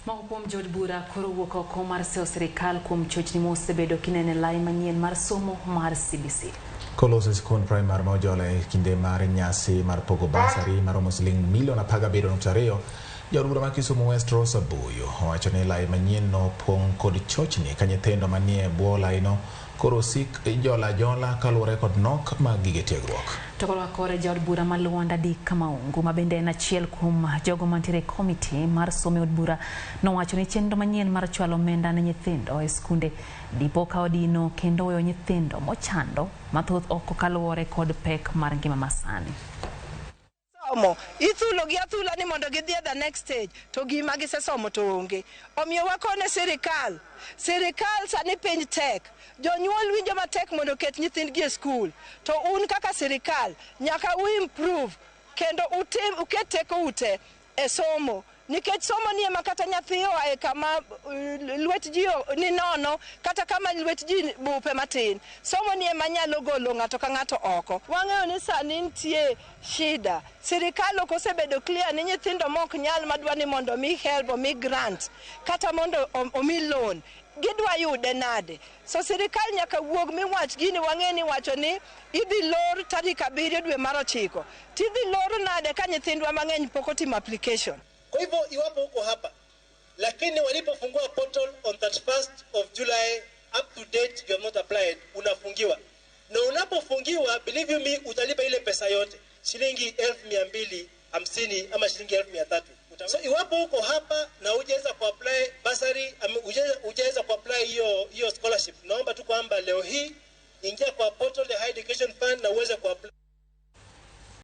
Moko kuom jood bura koro wuok oko mar seyo sirikal kuom chochni mosebedo kinene lai manyien mar somo mar CBC. Koloso e sikund primar ma Ojola e kinde mar nyasi mar pogo basari maromo siling milion 17.2, jaod bura ma Kisumu West Rosa Buyu owacho ni lai manyien no pong' kod chochni ka nyithindo manie bwo laino koro osik ijola ajola kaluwore kod nok mag gige tiegruok. To korka kore jaod bura ma Luanda Dick Maungu ma bende en achiel kuom jogo mantiere e komiti mar somo e od bura nowacho ni chenro manyien mar chwalo omenda ne nyithindo e skunde dipo ka odino kendo weyo nyithindo mochando mathoth oko kaluwore kod pek mar ngima masani. Somo ithulo gi athula ni mondo gidhi e the next stage to gima gisesomo to onge. Omiyo wakone sirikal, sirikal sani piny tek, jonyuol winjo matek mondo oket nyithindgi e skul, to un kaka sirikal nyaka u improve kendo utim uket teko ute e somo nikech somo ni ema kata nyathi oa e kama lwet ji ni nono kata kama lwet ji bupe matin, somo ni ema nyalo golo ng'ato ka ng'ato oko. Wang'eyo ni sani nitie shida, sirikal ok osebedo clear ni nyithindo mok nyal madwa ni mondo omi help, omi grant kata mondo omi loan gidwa yude nade. So sirikal nyaka wuog miwach gini wang'e ni wacho ni idhi lor tarik 7 dwe mar 9 tidhi lor nade ka nyithindwa mang'eny pok otimo application. Kwa hivyo iwapo uko hapa lakini walipofungua portal on 31st of July up to date you have not applied, unafungiwa. Na unapofungiwa, believe you me, utalipa ile pesa yote shilingi 250,000 ama shilingi 300,000. So iwapo uko hapa na hujaweza kuapply bursary, hujaweza kuapply hiyo scholarship, naomba tu kwamba leo hii ingia kwa portal ya Higher Education Fund na uweze kuapply.